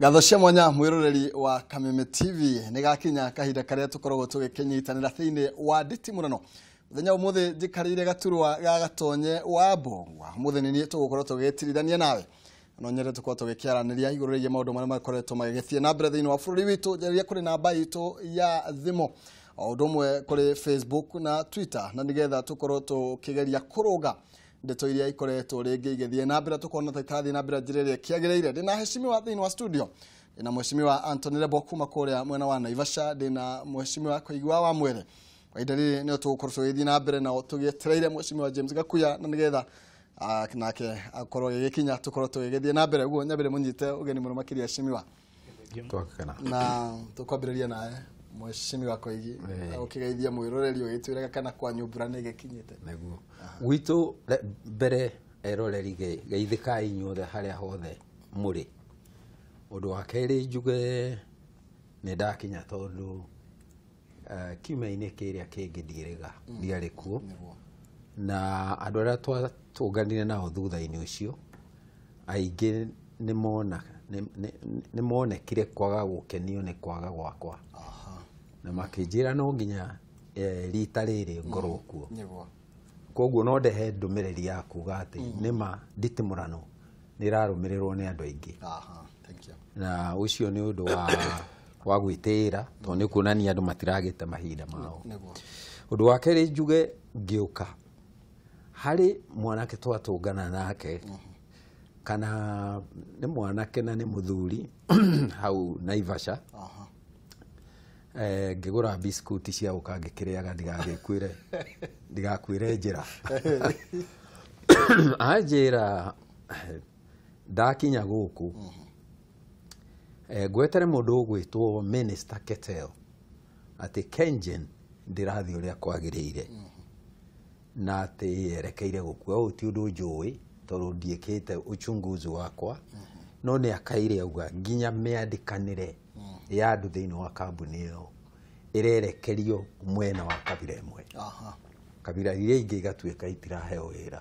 Ngatho cia mwanya mwiroreri wa Kameme TV nĩ gakinya kahinda karĩa tũkoragwo tũgĩkĩnyitanĩra thĩinĩ wa nditimũrano. Mũthenya ũmũthĩ njikarĩire gaturwa ga Gatonye wa Mbũng'wa. Ũmũthĩ nĩ niĩ tũgũkorwo tũgĩtirithania nawe, no nyende tũkorwo tũgĩkĩaranĩria igũrũ rĩgiĩ maũndũ marĩa makoretwo magĩgĩthiĩ na mbere thĩinĩ wa bũrũri witũ. Njarĩria kũrĩ namba itũ ya thimũ o ũndũ ũmwe kũrĩ Facebook na Twitter, na nĩgetha tũkorwo tũkĩgeria kũrũnga ndeto iria ikoretwo rĩngĩ igĩthiĩ na mbere, tũkona ta itarathiĩ na mbere njĩra ĩrĩa ĩkĩagĩrĩire. Ndĩna heshimiwa thĩinĩ wa studio, ndĩna mheshimiwa Anthony Rebo kuma kũrĩa mwena wa Naivasha, ndĩna mheshimiwa Koigua wa Mwere. Kwa ihinda rĩrĩ nĩo tũgũkorwo tũgĩthiĩ na mbere nao tũgĩetereire mheshimiwa James Gakuya, na nĩgetha nake akorwo agĩgĩkinya tũkorwo tũgĩgĩthiĩ na mbere. Ũguo nyambĩre mũnyite ũgeni mũno makĩria, heshimiwa. Twakena. Na tũkwambĩrĩria nawe, mheshimiwa Koigi, ũkĩgeithia mwĩroreri ũgĩtwĩraga kana kwanyu mbura nĩ ĩgĩkinyĩte. Nĩguo gwitũ mbere eroreri geithĩkai inyuothe harĩa hothe mũrĩ. Ũndũ wa kerĩ njuge nĩ ndakinya tondũ kiumia-inĩ kĩrĩa kĩngĩ ndiĩrĩga ndiarĩ kuo, na andũ arĩa twatũnganire nao thutha-inĩ ũcio aingĩ nĩ monekire kwaga gũkenio nĩ kwaga gwakwa, na makĩnjĩra no nginya rita rĩrĩ ngorwo kuo. Koguo no ndehe ndũmĩrĩri ya kuga atĩ nĩma nditimũrano nĩ ĩrarũmĩrĩrwo nĩ andũ aingĩ. Aha, thank you. Na ũcio nĩ ũndũ wa gwĩtĩĩra tondũ nĩ kuonania andũ matiragĩte mahinda mao. Ũndũ wa kerĩ njuge ngĩũka harĩ mwanake twatũngana nake, kana nĩ mwanake na nĩ mũthuri hau Naivasha, ngĩgũra biscuit cia gũka ngĩkĩrĩaga ndigakwĩre njĩra. Anjĩra ndakinya gũkũ ngwetere mũndũ ũgwĩtwo Minister Ketel atĩ Kengen ndĩrathiĩ ũrĩa kwagĩrĩire na atĩ yerekeire gũkua. Ũyũ ti ũndũ njũĩ tondũ ndiĩkĩte uchunguzi wakwa, no nĩ akaire auga nginya mĩandĩkanĩre ya andũ thĩinĩ wa kambuni ĩyo ĩrerekerio mwena wa kabira ĩmwe, kabira iria ingĩ igatuĩka itiraheo wĩra.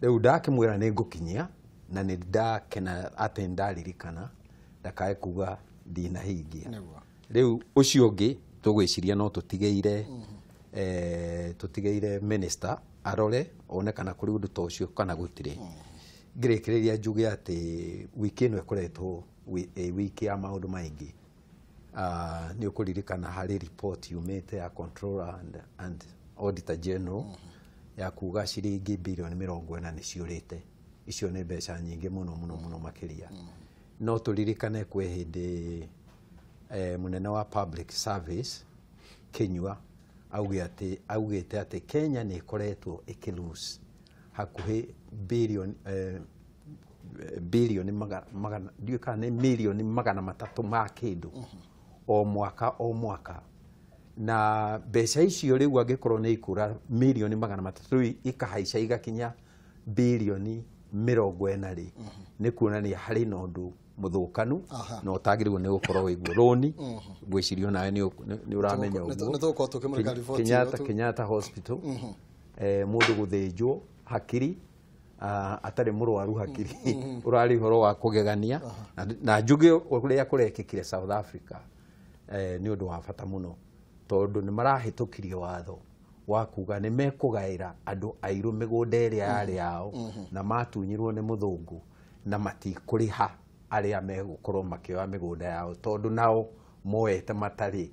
Rĩu ndakĩmwĩra nĩ ngũkinyia na nĩ ndakena atĩ ndaririkana ndakae kuga ndinahingia. Rĩu ũcio ũngĩ tũgwĩciria no tũtigĩire tũtigĩire minister arore one kana kũrĩ ũndũ ta ũcio kana gũtirĩ. Ngĩrĩkĩrĩria njuge atĩ wiki ĩno ĩkoretwo ĩ wiki ya maũndũ maingĩ. Nĩ ũkũririkana harĩ report yumĩte ya Controller and Auditor General ya kuga ciringi birioni 40 nĩ ciũrĩte. Icio nĩ mbeca nyingĩ mũno mũno mũno makĩria. No tũririkane kwĩ hĩndĩ mũnene wa public service Kinyua auge atĩ augĩte atĩ Kenya nĩ ĩkoretwo ĩkĩ lose hakuhĩ birioni birioni magana ndiũĩ kana nĩ mirioni 300 ma kĩndũ o mwaka o mwaka, na mbeca icio rĩu angĩkorwo nĩ ikũra mirioni 300 rĩu ikahaica igakinya birioni 40 rĩ, nĩ kuonania harĩ na ũndũ mũthũkanu na ũtagĩrĩirwo nĩ gũkorwo wĩguo rũni. Ngwĩciria onawe nĩ ũramenya ũguo. Nĩ tũgũkorwo tũkĩmũrĩka riboti ĩyo. Kenyatta Hospital, mũndũ gũthĩnjwo hakiri atarĩ mũrwaru hakiri ũrarĩ ũhoro wa kũgegania. Na njuge ũrĩa kũrekĩkire South Africa nĩ ũndũ wa bata mũno tondũ nĩ marahĩtũkirie watho wa kuga nĩ mekũgaĩra andũ airũ mĩgũnda ĩrĩa yarĩ yao na matunyirwo nĩ mũthũngũ, na matikũrĩha arĩa megũkorwo makĩoya mĩgũnda yao tondũ nao moete matarĩ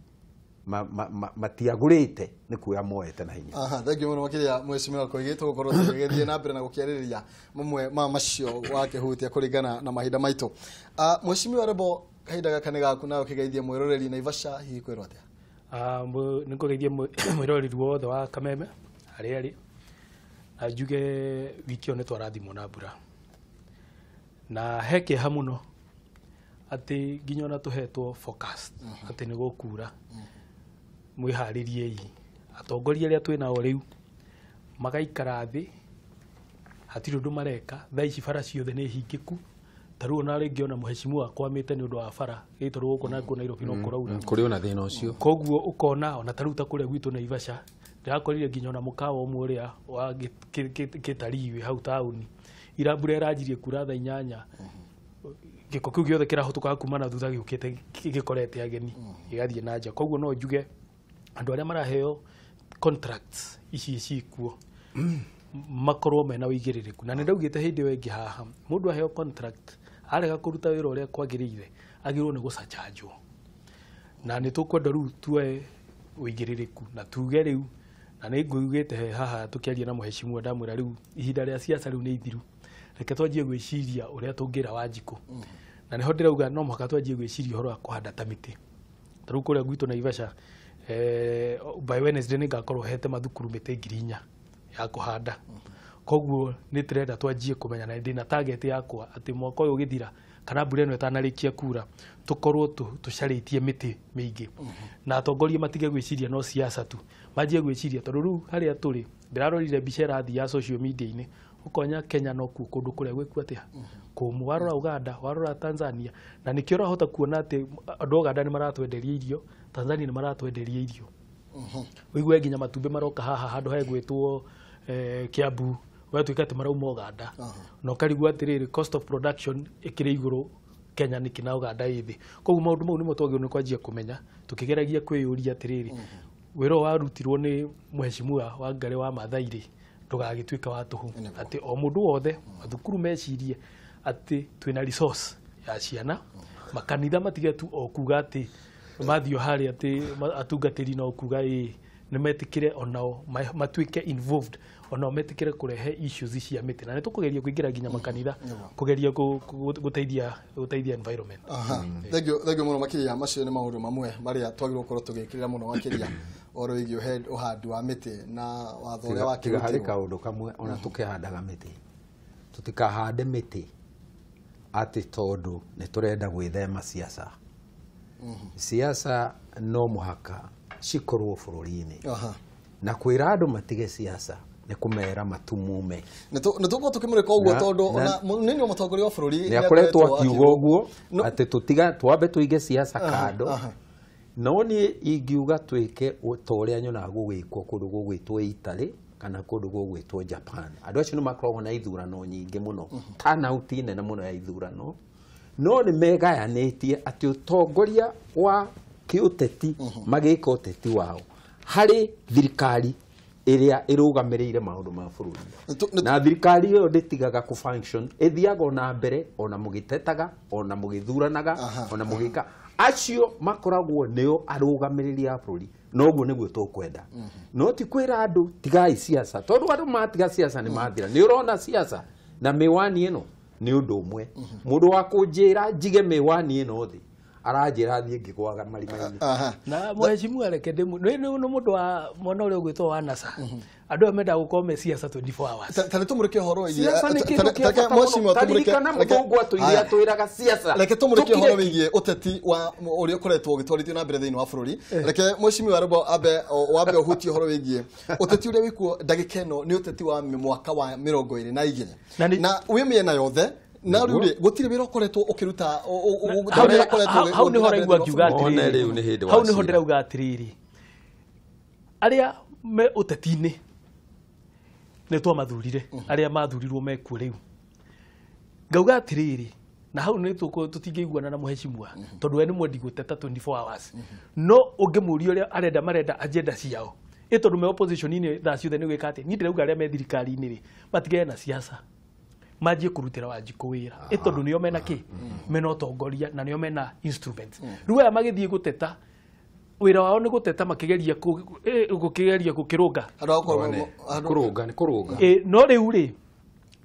matiagũrĩte, nĩ kuoya moete na hinya. Aha, thank you mũno makĩria, mheshimiwa Koigi. Tũgũkorwo tũgĩgĩthiĩ na mbere na gũkĩarĩrĩria mamwe ma macio wakĩhutia kũringana na mahinda maitũ. Mheshimiwa Rebo, kahinda gaka nĩ gaku nawe ũkĩgeithia mwĩroreri Naivasha, hihi kwĩrwo atĩa? Nĩ ngũgeithia mwĩroreri wothe wa Kameme harĩa arĩ, na njuge wiki ĩyo nĩ twarathimwo na mbura, na he kĩeha mũno atĩ nginya ona tũhetwo forecast atĩ nĩ gũkura. Mwĩharĩriei, atongoria arĩa twĩ nao rĩu magaikara thĩ, hatirĩ ũndũ mareka. Thaa ici bara ciothe nĩ hingĩku, ta rĩu ona rĩngĩ ona mũhecimu akwamĩte nĩ ũndũ wa bara gĩtũrũ gũkũ na Nairobi no kũraura. Kũrĩ ona thĩna ũcio. Koguo ũkona ona ta rĩu ta kũrĩa gwitũ Naivasha ndĩrakorire nginya ona mũkawa ũmwe ũrĩa wa gĩtarii wĩ hau taũni, ira mbura ĩranjirie kura thaa 8. Gĩko kĩu gĩothe kĩrahũtũkaga kuma na thutha gĩũkĩte gĩkorete ageni gĩgathiĩ na nja. Koguo no njuge andũ arĩa maraheo contracts ici cikuo makorwo mena ũigĩrĩrĩku. Na nĩ ndaugĩte hĩndĩ ĩyo ĩngĩ haha, mũndũ aheo contract arega kũruta wĩra ũrĩa kwagĩrĩire agĩrĩirwo nĩ gũcachanjwo. Na nĩ tũkwenda rĩu tuoe ũigĩrĩrĩku na tuge rĩu, na nĩ ngũugĩte haha tũkĩaria na mũheshimiwa ndamwĩra rĩu ihinda rĩa siasa rĩu nĩ ithiru, reke twanjie gwĩciria ũrĩa tũngĩra Wanjikũ. Na nĩho ndĩrauga no mũhaka twanjie gwĩciria ũhoro wa kũhanda ta mĩtĩ. Ta rĩu kũrĩa gwitũ Naivasha, by Wednesday nĩ ngakorwo hete mathukuru mĩtĩ 4,000 ya kũhanda. Koguo nĩ tũrenda twanjie kũmenya, na ndĩna target yakwa atĩ mwaka ũyũ ũgĩthira kana mbura ĩno ĩtanarĩkia kura tũkorwo tũcarĩtie mĩtĩ mĩingĩ. Na atongoria matige gwĩciria no siasa tu, manjie gwĩciria tondũ rĩu harĩa tũrĩ ndĩrarorire mbica ĩrathiĩ ya social media-inĩ ũkonya Kenya no kuo kũndũ kũrĩa gwĩkuo atĩa kũmũ, warora Uganda, warora Tanzania, na nĩkĩo ũrahota kuona atĩ andũ a Uganda nĩ maratwenderia irio, Tanzania nĩ maratwenderia irio. Ũigue nginya matumbĩ maroka haha handũ hegwĩtwo Kiambu, ũgatuĩka atĩ marauma Uganda. Na ũkarigwo atĩrĩrĩ, cost of production ĩkĩrĩ igũrũ Kenya nĩkĩ na Uganda ĩ thĩ. Koguo maũndũ mau nĩmo twagĩrĩirwo nĩ kwanjia kũmenya tũkĩgeragia kwĩyũria atĩrĩrĩ, wĩra ũyũ warutirwo nĩ mũheshimiwa Wangari wa Maathai rĩ ndũgagĩtuĩke wa tũhũ, atĩ o mũndũ wothe mathukuru mecirie atĩ twĩna resource ya ciana, makanitha matige tu o kuga atĩ mathiĩ harĩa atĩ atungatĩri no kuga ĩ nĩ metĩkĩre onao matuĩke involved, onao metĩkĩre kũrehe issues cia mĩtĩ. Na nĩ tũkũgeria kũingĩra nginya makanitha kũgeria gũteithia environment. Thank you, thank you mũno makĩria. Macio nĩ maũndũ mamwe marĩa twagĩrĩirwo gũkorwo tũgĩkĩrĩra mũno makĩria ũhoro wĩgiĩ ũhandi wa mĩtĩ na watho ũrĩa Tiga harĩ wakĩrutirwo. Kaũndũ kamwe, ona tũkĩhandaga mĩtĩ tũtikahande mĩtĩ atĩ tondũ nĩ tũrenda gwĩthema siasa. Siasa no mũhaka cikorwo bũrũri-inĩ, na kwĩra andũ matige siasa nĩ kũmera matumume. Nĩ tũkorwo tũkĩmũrĩka ũguo tondũ ona mũnini wa mũtongoria wa bũrũri nĩ akoretwo akiuga ũguo No. atĩ tũtiga twambe tũige siasa kando. No niĩ ingiuga twĩke ta ũrĩa nyonaga gũgĩkwo kũndũ gũgwĩtwo Italy kana kũndũ gũgwĩtwo Japan. Andũ acio nĩ makoragwo na ithurano nyingĩ mũno, turnout nene mũno ya ithurano, no nĩ megayanĩtie atĩ ũtongoria wa kĩũteti magĩka ũteti wao harĩ thirikari ĩrĩa ĩrũgamĩrĩire maũndũ ma bũrũri, na thirikari ĩyo ndĩtigaga kũ function, ĩthiaga ona mbere ona mũgĩtetaga ona mũgĩthuranaga ona mũgĩka. Acio makoragwo nĩo arũgamĩrĩri a bũrũri, noguo nĩguo tũkwenda. No ti kwĩra andũ tigai siasa, tondũ andũ matiga siasa nĩ mathira. Nĩ ũrona siasa na mĩwani ĩno nĩ ũndũ ũmwe. Mũndũ wa kũnjĩra njige mĩwani ĩno thĩ aranjĩra thiĩ ngĩgwaga marima-inĩ. Na mheshimiwa reke ndĩmu nĩ mũndũ wa mwena ũrĩa ũgwĩtwo wa NASA, andũ aya mendaga gũkorwo me siasa 24 hours. Ta nĩ tũmũrĩke ũhoro wĩgiĩ Siasa nĩ kĩndũ kĩa reke bata mheshimiwa mũno. Taririkana mũthũngũ atũire Haya. atwĩraga siasa. Reke tũmũrĩke ũhoro Tũkire. Wĩgiĩ ũteti wa ũrĩa ũkoretwo ũgĩtwarithio na mbere thĩinĩ wa bũrũri. Reke mheshimiwa Robo ambe wambe ũhutie ũhoro wĩgiĩ ũteti ũrĩa wĩkuo ndagĩka ĩno, nĩ ũteti wa mwaka wa 2022 Na na wĩ mĩena yothe, na rĩu rĩ gũtirĩ wĩra ũkoretwo ũkĩruta Hau ũrĩa ũkoretwo hau ũgĩthiĩ nĩho na mbere raigua thĩinĩ wa ngiuga bũrũri. One atĩrĩrĩ, rĩu nĩ hĩndĩ hau wa nĩho cira. ndĩrauga atĩrĩrĩ, arĩa me ũteti-inĩ nĩ twamathurire, arĩa mathurirwo mekuo rĩu, ngauga atĩrĩrĩ, na hau nĩ tũtingĩiguana na mũheshimiwa tondũ we nĩ mwendi gũteta 24 hours, no ũngĩmũria ũrĩa arenda marenda agenda ciao ĩ tondũ me opposition-inĩ thaa ciothe nĩ gwĩka atĩ niĩ ndĩrauga arĩa me thirikari-inĩ rĩ matigane na siasa manjie kũrutĩra Wanjikũ wĩra ĩ tondũ nĩo mena kĩ mena ũtongoria na nĩo mena instruments. Rĩu aya magĩthiĩ gũteta, wĩra wao nĩ gũteta makĩgeria gũkĩgeria gũkĩrũnga. Handũ ha gũkorwo One, kũrũnga nĩ kũrũnga. Ĩ, no rĩu rĩ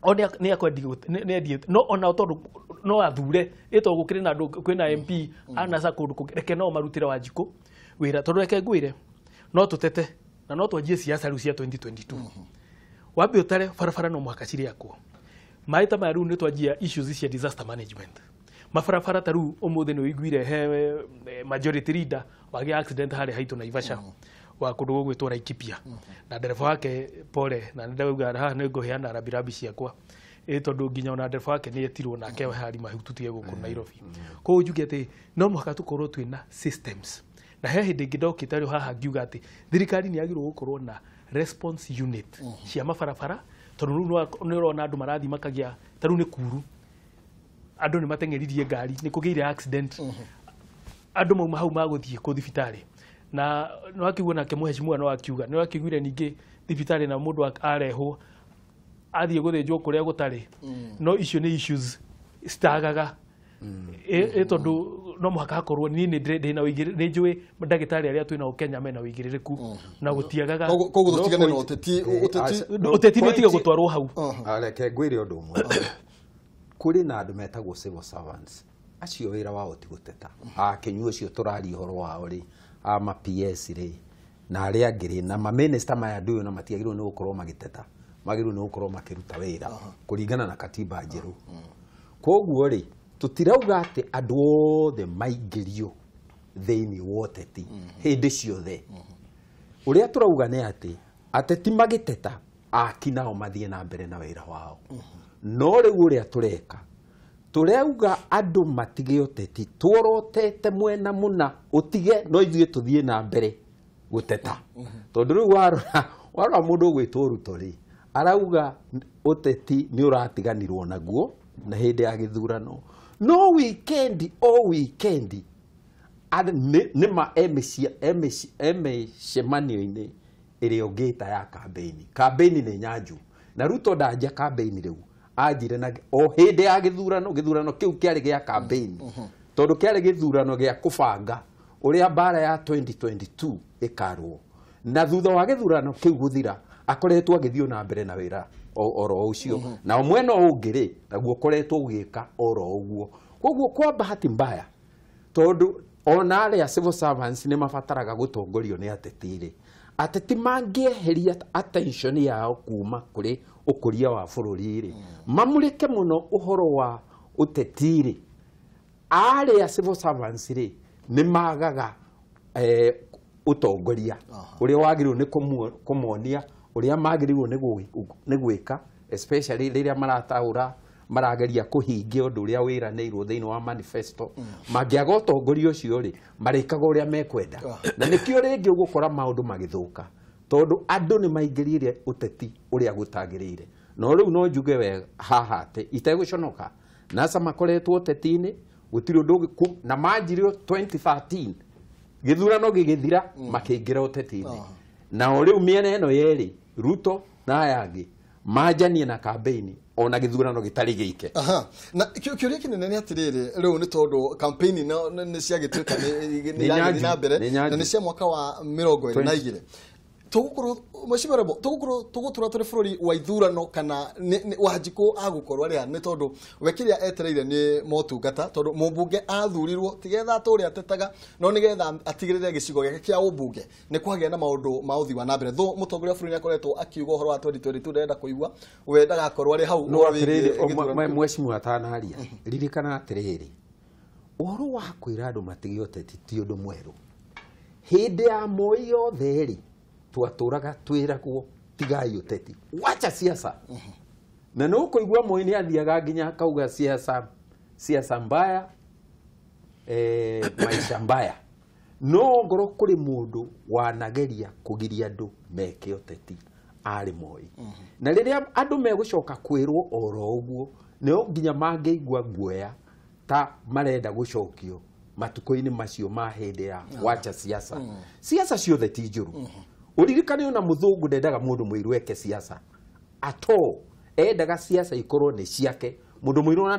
o nĩ akwendi nĩ endie no ona tondũ no athure ĩ tondũ gũkĩrĩ na andũ kwĩna MP anasa kũndũ kũngĩ, reke no marutĩre Wanjikũ wĩra tondũ reke ngwĩre no tũtete na no twanjie siasa rĩu cia 2022 wambe ũtare barabara no mũhaka cirĩakwo maĩ ta maya. Rĩu nĩ twanjia issues cia disaster management, mabarabara ta rĩu ũmũthĩ nĩ ũiguire he majority leader wagĩa accident harĩa haitũ Naivasha wa kũndũ gũgwĩtwo Laikipia na ndereba wake pole, na nĩ ndauga haha nĩ ngũheana rambirambi ciakwa ĩ tondũ nginya ona ndereba wake nĩ etirwo nake hari mahututie gũkũ Nairobi. Koguo njuge atĩ no mũhaka tũkorwo twĩna systems, na he hĩndĩ ĩngĩ ndokĩte rĩu haha ngiuga atĩ thirikari nĩ yagĩrĩirwo gũkorwo na response unit cia mabarabara tondũ rĩu nĩ ũrona andũ marathiĩ makagĩa ta rĩu nĩ kuru. Andũ nĩ mateng'eririe ngari, nĩ kũgĩire accident, andũ mauma hau magũthiĩ kũ thibitarĩ. Na nĩ wakĩigua nake mheshimiwa no akiuga, nĩ wakĩiguire ningĩ thibitarĩ na mũndũ arehwo athiĩ gũthĩnjwo kũrĩa gũtarĩ. No icio nĩ issues citagaga, ĩ tondũ no mũhaka hakorwo niĩ nĩ ndĩna nĩ njũĩ ndagĩtarĩ arĩa twĩnao Kenya mena ũigĩrĩrĩku na gũtiagaga. Koguo tũtigane na ũteti, ũteti. Ũteti nĩ ũtige gũtwarwo hau. Reke ngwĩre ũndũ ũmwe. Kũrĩ na andũ metagwo civil servants, acio wĩra wao ti gũteta. Akĩnyua ũcio tũraria ũhoro wao rĩ, a ma PS rĩ na arĩa angĩ rĩ, na maminista maya ndũyũ, na matiagĩrĩirwo nĩ gũkorwo magĩteta, magĩrĩirwo nĩ gũkorwo makĩruta wĩra kũringana na katiba njerũ. Koguo rĩ, tũtirauga atĩ andũ othe maingĩrio thĩinĩ wa ũteti hĩndĩ ciothe. Ũrĩa tũrauga nĩ atĩ ateti magĩteta, aki nao mathiĩ na mbere na wĩra wao. No rĩu ũrĩa tũreka, tũrauga andũ matige ũteti, tuorotete mwena mũna ũtige, no ithuĩ tũthiĩ na mbere gũteta. Tondũ rĩu warora mũndũ ũgwĩtwo Ruto rĩ, arauga ũteti nĩ ũratiganirwo naguo na hĩndĩ ya gĩthurano, no weekend, o weekend nĩ ma emĩcemanio-inĩ ĩrĩa ũngĩta ya kambĩini. Kambĩini nĩ nyanju, na Ruto ndanja kambĩini rĩu, anjire na o hĩndĩ ya gĩthurano. Gĩthurano kĩu kĩarĩ gĩa kambĩini tondũ kĩarĩ gĩthurano gĩa kũbanga ũrĩa mbara ya 2022 ĩkarwo, na thutha wa gĩthurano kĩu gũthira akoretwo agĩthiĩ na mbere na wĩra oro ũcio. Na mwena ũngĩ rĩ, naguo ũkoretwo ũgĩka oro ũguo. Koguo kwa bahati mbaya, tondũ ona arĩa civil servants nĩ mabataraga gũtongorio nĩ ateti rĩ, ateti mangĩeheria attention yao kuma kũrĩ ũkũria wa bũrũri rĩ, mamũrĩke mũno ũhoro wa ũteti rĩ, arĩa civil servants rĩ nĩ magaga ũtongoria ũrĩa wagĩrĩirwo nĩ kũmonia ũrĩa magĩrĩirwo nĩ gwĩka, especially rĩrĩa marataũra, marageria kũhingia ũndũ ũrĩa wĩranĩirwo thĩinĩ wa manifesto. Mangĩaga ũtongoria ũcio rĩ, marĩkaga ũrĩa mekwenda, na nĩkĩo rĩngĩ ũgũkora maũndũ magĩthũka, tondũ andũ nĩ maingĩrire ũteti ũrĩa gũtagĩrĩire. No rĩu no njuge wega haha atĩ itegũconoka, NASA makoretwo ũteti-inĩ, gũtirĩ ũndũ na manjirio 2013 gĩthurano gĩgĩthira makĩingĩra ũteti-inĩ. Nao rĩu mĩena ĩno yerĩ, Ruto na aya angĩ, manjanie na kambĩini ona gĩthurano gĩtarĩ gĩike. Aha. Na kĩũria kĩnene nĩ atĩrĩrĩ, rĩu nĩ tondũ campaign nĩ ciagĩtuĩka nĩ irathiĩ na mbere na nĩ cia mwaka wa 2022, tũgũkorwo, Mheshimiwa Rebo, tũgũkorwo tũgũtũra tũrĩ bũrũri wa ithurano kana Wanjikũ agũkorwo arĩ nĩ tondũ we kĩrĩa etereire nĩ motungata, tondũ mũmbunge athurirwo tigetha atũre atetaga, no nĩgetha atigĩrĩre gĩcigo gĩake kĩa ũmbunge nĩ kwagĩa na maũndũ ma ũthii wa na mbere. Though mũtongoria wa bũrũri nĩ akoretwo akiuga ũhoro wa 2022 ndarenda kũigua, we ndagakorwo arĩ hau. No atĩrĩrĩ, mheshimiwa atanaria, ririkana atĩrĩrĩ, ũhoro wa kwĩra andũ matige ũteti ti ũndũ mwerũ. Hĩndĩ ya Moi yothe rĩ, twatũraga twĩragwo tigai ũteti, wacha siasa. Na no kũigua Moi nĩ athiaga nginya akauga siasa, siasa mbaya, maisha mbaya. No ngorwo kũrĩ mũndũ wanageria kũgiria andũ meke ũteti, arĩ Moi. Na rĩrĩa andũ megũcoka kwĩrwo oro ũguo, nĩo nginya mangĩigua guoya ta marenda gũcokio matukũ-inĩ macio ma hĩndĩ ya wacha siasa. Siasa ciothe ti njũru. Ũririkane ona mũthũngũ ndendaga mũndũ mũirũ eke siasa ato, endaga siasa ikorwo nĩ ciake. Mũndũ mũirũ ona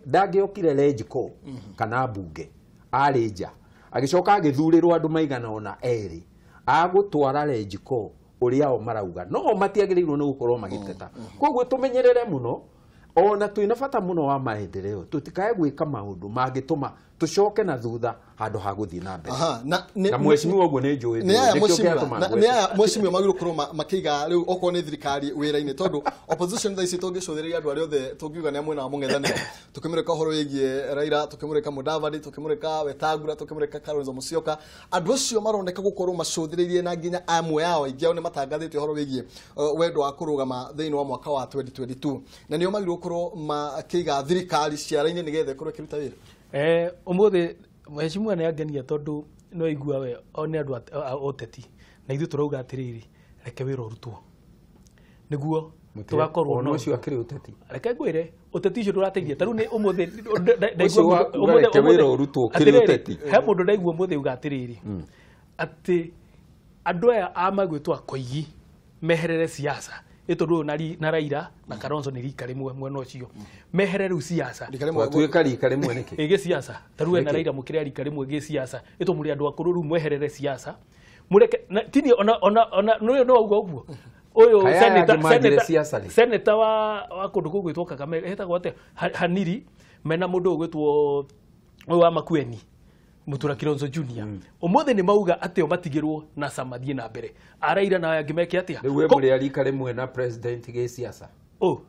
ndangĩokire LegCo kana mbunge, arĩ nja. Agĩcoka agĩthurĩrwo andũ maigana ona erĩ agũtwara LegCo ũrĩa o marauga, no o matiagĩrĩirwo nĩ gũkorwo magĩteta. Koguo tũmenyerere mũno, ona twĩna bata mũno wa maendeleo, tũtikae gwĩka maũndũ mangĩtũma tũcoke na thutha handũ ha gũthiĩ na mbere. Na mheshimiwa ũguo nĩ njũĩ. Nĩ aya mheshimiwa magĩrĩirwo gũkorwo makĩiga rĩu okorwo nĩ thirikari wĩra-inĩ, tondũ opposition thaa ici tũngĩcũthĩrĩria andũ arĩa othe tũngiuga nĩ a mwena wa mũng'ethanĩro, tũkĩmũrĩka ũhoro wĩgiĩ Raila, tũkĩmũrĩka Mudavadi, tũkĩmũrĩka Wetangula, tũkĩmũrĩka Kalonzo Musyoka, andũ acio maroneka gũkorwo macũthĩrĩirie, na nginya amwe ao aingĩ ao nĩ matangathĩte ũhoro wĩgiĩ wendo wa kũrũgama thĩinĩ wa mwaka wa 2022, na nĩo magĩrĩirwo gũkorwo makĩiga thirikari ciara-inĩ nĩgetha ĩkorwo ĩkĩruta wĩra. Ũmũthĩ mheshimiwa nĩ angenia tondũ no igua we nĩ andũ a ũteti, na ithuĩ tũrauga atĩrĩrĩ, reke wĩra ũrutwo nĩguo Tugakorwo no ũcio akĩrĩ ũteti. Reke ngwĩre ũteti ũcio ndũrateithia ta rĩu nĩ ũmũthĩ ndaigua wĩra ũrutwo ũkĩrĩ ũteti. He mũndũ ndaigua ũmũthĩ uga atĩrĩrĩ atĩ andũ aya a magwĩtwo Koigi meherere siasa ĩtondũ ũyũ na Raila na Kalonzo nĩ rika rĩmwe mwena ũcio meherere rĩu siasa twatuĩka rika rĩmwe nĩkĩ ĩ gĩsiasa ta rĩu we na Raila mũkĩrĩ a rika rĩmwe gĩsiasa ĩtondũ mũrĩ andũ akũrũ rĩu mweherere siasa mũreke tini ona ona ona nĩ wauga ũguo ũyũ senator wa kũndũ gũgwĩtwo Kakamega hetagwo atĩa Haniri mena mũndũ ũgwĩtwo ũyũ wa Makueni Mutura Kilonzo Junior ũmũthĩ nĩ mauga atĩ o matigĩrwo na samathiĩ na mbere Araira na angĩ meke atĩa rĩu we mũrĩ a rika rĩmwe na president gĩsiasa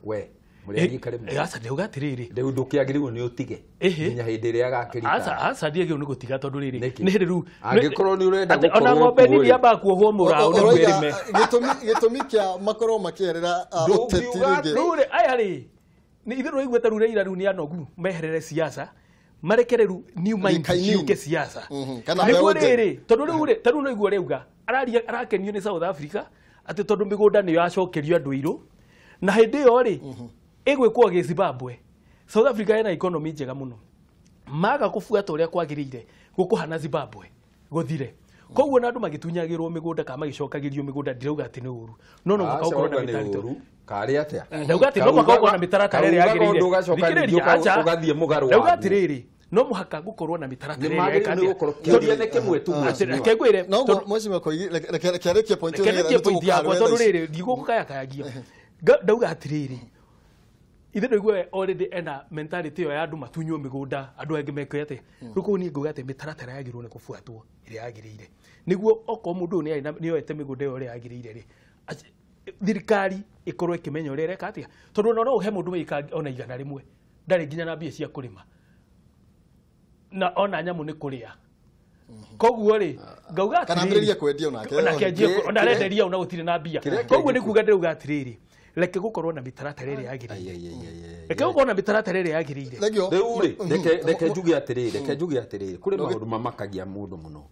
we mũrĩ a rika rĩmwe aca ndauga atĩrĩrĩ rĩu ndũkĩagĩrĩirwo nĩ ũtige nginya hĩndĩ ĩrĩa agakĩrita aca aca ndiagĩrĩirwo nĩ gũtiga tondũ rĩrĩ nĩ hĩndĩ rĩu angĩkorwo nĩ ũrenda gũkorwo ona ng'ombe nini yambaga kuohwo mũraũ nĩguo ĩrĩme gĩtũmi kĩa makorwo makĩerera ũteti rĩngĩ rĩu rĩ aya rĩ nĩ ithuĩ rũiguĩte rĩu Raila rĩu nĩ anogu meherere siasa marekere rĩu new mind ciũke siasa nĩguo rĩrĩ tondũ rĩu rĩ ta rĩu no igua rĩuga araria arakenio nĩ South Africa atĩ tondũ mĩgũnda nĩyo yacokerio andũ airũ na hĩndĩ ĩyo rĩ ĩgwĩkwo gĩ Zimbabwe South Africa ĩna economy njega mũno maga kũbuata ũrĩa kwagĩrĩire gũkũhana Zimbabwe gũthire koguo na andũ magĩtunyagĩrwo mĩgũnda kana magĩcokagĩrio mĩgũnda ndirauga atĩ nĩ ũru no no mũhaka ũkorwo na mĩtaratara karĩ atĩa ndauga atĩ no mũhaka ũkorwo na mĩtaratara ĩrĩa yagĩrĩire thikĩrĩria aca ũgathiĩ mũgarũ ndauga atĩrĩrĩ no mũhaka gũkorwo na mĩtaratara ĩrĩa nĩ gũkorwo kĩũria nĩ kĩmwe tu reke ngwĩre no mheshimiwa Koigi reke arĩkie point ĩyo nĩgetha nĩtũgũkara tondũ rĩrĩ ndigũkũkayakayagia ndauga atĩrĩrĩ ithe ndũigue already ena mentality ĩyo ya andũ matunywo mĩgũnda andũ angĩ meke atĩa rĩu kũu niĩ ngauga atĩ mĩtaratara yagĩrĩirwo nĩ kũbuatwo ĩrĩa yagĩrĩire nĩguo okorwo mũndũ ũyũ nĩoete mĩgũnda ĩyo ũrĩa yagĩrĩire rĩ thirikari ĩkorwo ĩkĩmenya ũrĩa ĩreka atĩa tondũ ona no ũhe mũndũ ĩka ona 100 ndarĩ nginya na mbia cia kũrĩma na ona nyamũ nĩ kũrĩa koguo rĩ ngauga atĩrĩrĩ kana ambĩrĩrie kwendia onake ona arenderia ona gũtirĩ na mbia koguo nĩ kuga ndĩrauga atĩrĩrĩ reke gũkorwo na mĩtaratara ĩrĩa yagĩrĩire reke gũkorwo na mĩtaratara ĩrĩa yagĩrĩire rĩu rĩ reke njuge atĩrĩrĩ reke njuge atĩrĩrĩ kũrĩ maũndũ mamakagia mũndũ mũno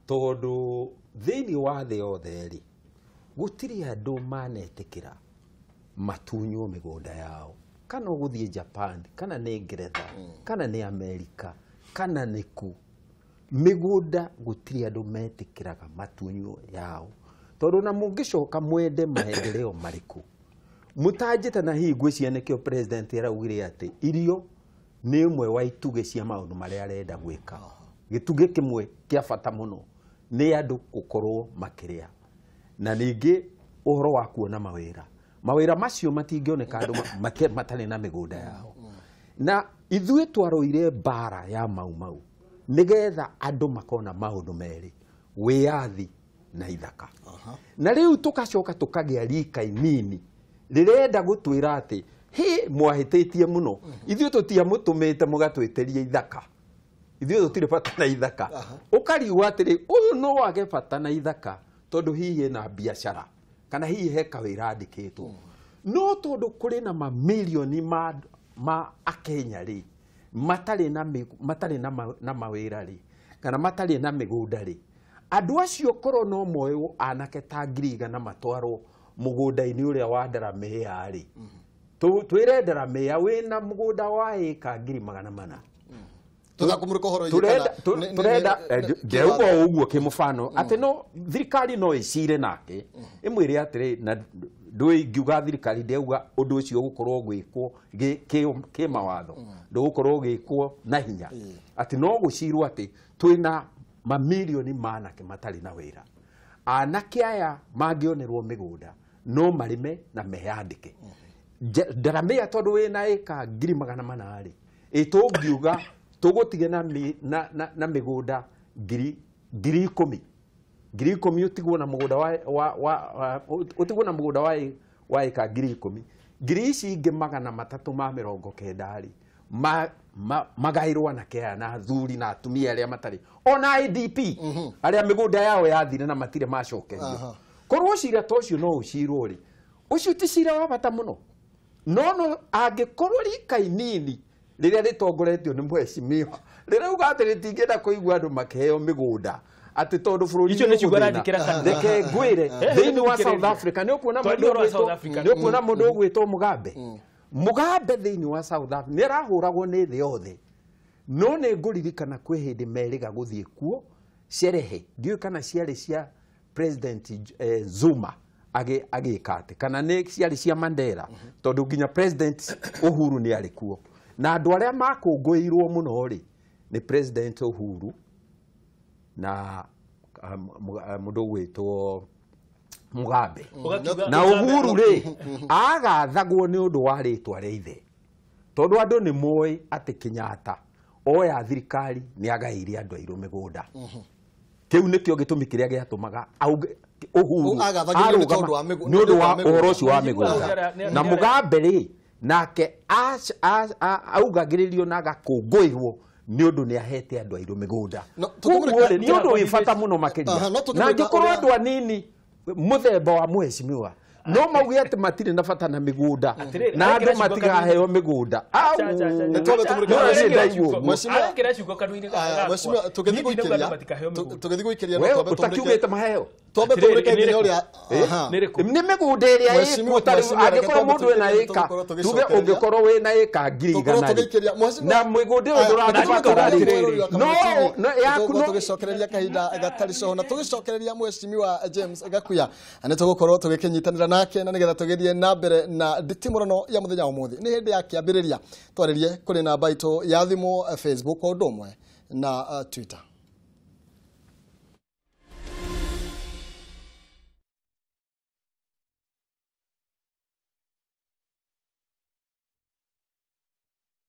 tondũ thĩinĩ wa thĩ yothe rĩ gũtirĩ andũ manetĩkĩra matunywo mĩgũnda yao kana ũgũthiĩ Japan kana nĩ Ngeretha kana nĩ Amerika kana nĩ kũ mĩgũnda gũtirĩ andũ metĩkĩraga matunywo yao tondũ na mũngĩcoka mwende maendeleo marĩkũ mũtanjĩte na hihi ngwĩciria nĩkĩo president araugire atĩ irio nĩ ũmwe wa itugĩ cia maũndũ marĩa arenda gwĩka gĩtugĩ kĩmwe kĩa bata mũno nĩ andũ gũkorwo makĩrĩa na ningĩ ũhoro wa kuona mawĩra mawĩra macio matingĩoneka andũ matarĩ na mĩgũnda yao na ithuĩ twarũire mbara ya Mau Mau nĩgetha andũ makona maũndũ merĩ wĩyathi na ithaka na rĩu tũkacoka tũkagĩa rika inini rĩrenda gũtwĩra atĩ hĩ mwahĩtĩtie mũno ithuĩ tũtiamũtũmĩte mũgatwĩtĩrie ithaka ithuĩ tũtirĩ bata na ithaka ũkarigwo atĩrĩ ũyũ no wage bata na ithaka tondũ hihi ena biacara kana hihi he kawĩra andĩkĩtwo no tondũ kũrĩ na mamilioni ma akenya rĩ matarĩ na mawĩra rĩ kana matarĩ na mĩgũnda rĩ andũ acio korwo no moywo anake ta 100,000 matwarwo mũgũnda-inĩ ũrĩa wa Ndaramea rĩ twĩre Ndaramea wĩna mũgũnda wa ĩka 400,000 tũthakũmũrĩka ũhoro tũrenda ndĩrauga ũguo kĩmũbano atĩ no thirikari no ĩcire nake ĩmwĩre atĩrĩ na ndũĩ ngiuga thirikari ndĩauga ũndũ ũcio ũgũkorwo ũgwĩkwo kĩmawatho ndũgũkorwo ũgĩkwo na hinya atĩ no gũcirwo atĩ twĩna mamilioni ma anake matarĩ na wĩra anake aya mangĩonerwo mĩgũnda no marĩme na meyandĩke Ndaramea tondũ wĩna ĩka 400,000 rĩ ĩtũngiuga tũgũtige na mĩgũnda 10,000 10,000 ũtigwo na mũgũnda ũtigwo na mũgũnda wa ĩka 10,000 ngiri ici ingĩ 390 rĩ magairwo anake aya na athuri na atumia arĩa matarĩ ona IDP arĩa mĩgũnda yao yathire na matirĩ macokerio korwo cira ta ũcio no ũcirwo rĩ ũcio ti cira wa bata mũno no no angĩkorwo rika inini rĩrĩa rĩtongoretio nĩ mheshimiwa Rĩrauga atĩ rĩtingĩenda kũigua andũ makĩheo mĩgũnda atĩ tondũ bũrũri Icio nĩ ciugo arandĩkĩra kanua. Reke ngwĩre, thĩinĩ wa South Africa nĩ ũkuona Twaria mũndũ ũhoro wa South ũgwĩtwo Africa. nĩ ũkuona mũndũ ũgwĩtwo Mugabe. Mugabe thĩinĩ wa South Africa nĩ arahũragwo nĩ thĩ yothe, no nĩ ngũririkana kwĩ hĩndĩ merĩga gũthiĩ kuo cerehe, ndiũĩ kana ciarĩ cia President Zuma agĩka atĩ kana nĩ ciarĩ cia Mandela, tondũ nginya President Uhuru nĩ arĩ kuo, na andũ arĩa makũngũĩirwo mũno rĩ nĩ President Uhuru na mũndũ ũgwĩtwo Mugabe. Ũgakiuga- Na Uhuru rĩ agathagwo nĩ ũndũ wa rĩtwa rĩa ithe, tondũ andũ nĩ moĩ atĩ Kenyatta oya thirikari nĩ agaĩire andũ airũ mĩgũnda. Kĩu nĩkĩo gĩtũmi kĩrĩa gĩatũmaga auge Uhuru Agathagĩrĩrio nĩ arũgama tondũ wa nĩ ũndũ wa nĩ ũndũ wa ũhoro ũcio wa mĩgũnda. mĩgũnda. Na Mugabe rĩ nake augagĩrĩrio na agakũngũĩrwo nĩ ũndũ nĩ ahete andũ airũ mĩgũnda. No, tũkĩmũrĩka- Koguo rĩ, nĩ ũndũ wĩ bata mũno makĩria. Aha, no tũkĩmũrĩka Na angĩkorwo ũrĩa- andũ anini mũthemba wa mheshimiwa no mauge atĩ matirĩ na bata na mĩgũnda Atĩrĩrĩ, na andũ arekĩra ciugo matigaheo mĩgũnda. Au. Acha, acha, acha, Nĩ twambe acha. tũmũrĩke- No, niĩ ndaigua ũguo. Mheshimiwa- Arekĩra ciugo kanua-inĩ Aya, gakwa. mheshimiwa, tũgĩthiĩ Niĩ ndinauga gũikĩria andũ matikaheo mĩgũnda. tũgĩthiĩ gũikĩria no Wewe twambe tũmũrĩke ũtakiugĩte maheo twambe Atĩrĩrĩ, tũmũrĩke nginya nĩ ũrĩa. Aha. Nĩ rĩkũ? Nĩ mĩgũnda ĩrĩa Mheshimiwa- ĩkuo ta rĩu mheshimiwa, reke angĩkorwo twambe mũndũ ena tũkĩrie, ĩka tũgũkorwo tuge tũgĩcokereria. ũngĩkorwo wĩna ĩka ngiri Tũgũkorwo igana rĩ tũgĩikĩria. Mheshimiwa- na mĩgũnda ĩyo Aya, ndũrakĩbatara rĩ atĩrĩrĩ, no no yaku tũgũkorwo no tũgĩcokereria kahinda gatarĩ coho, na tũgĩcokereria mheshimiwa James Gakuya nĩ tũgũkorwo tũgĩkĩnyitanĩra nake na nĩgetha tũgĩthiĩ na mbere na nditimũrano ya mũthenya wa ũmũthĩ. Nĩ hĩndĩ ya kĩambĩrĩria, twarĩrie kũrĩ namba itũ ya thimũ, Facebook o ũndũ ũmwe na Twitter.